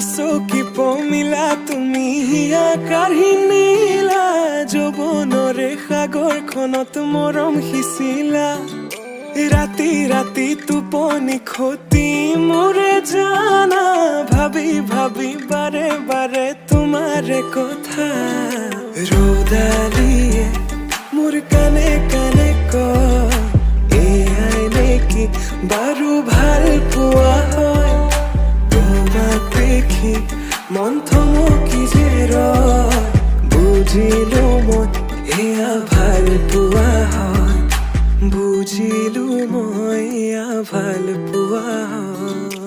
গছকি পমিলা, তুমি হিয়া কাঢ়ি নিলা। যৌৱনৰে সাগৰখনত মৰম সিঁচিলা। ৰাতি ৰাতি টোপনি খতি মোৰে জানা, ভাবি ভাবি বাৰে বাৰে তোমাৰে কথা। ৰ'দালিয়ে মোৰ কানে কানে কয়, এয়াই নেকি বাৰু ভাল পোৱা হয়? তোমাক দেখি মন থমকি যে ৰয়, বুজিলো মই এয়া ভাল পোৱা হয়। বুজিলো মই এয়া ভাল পোৱা হয়।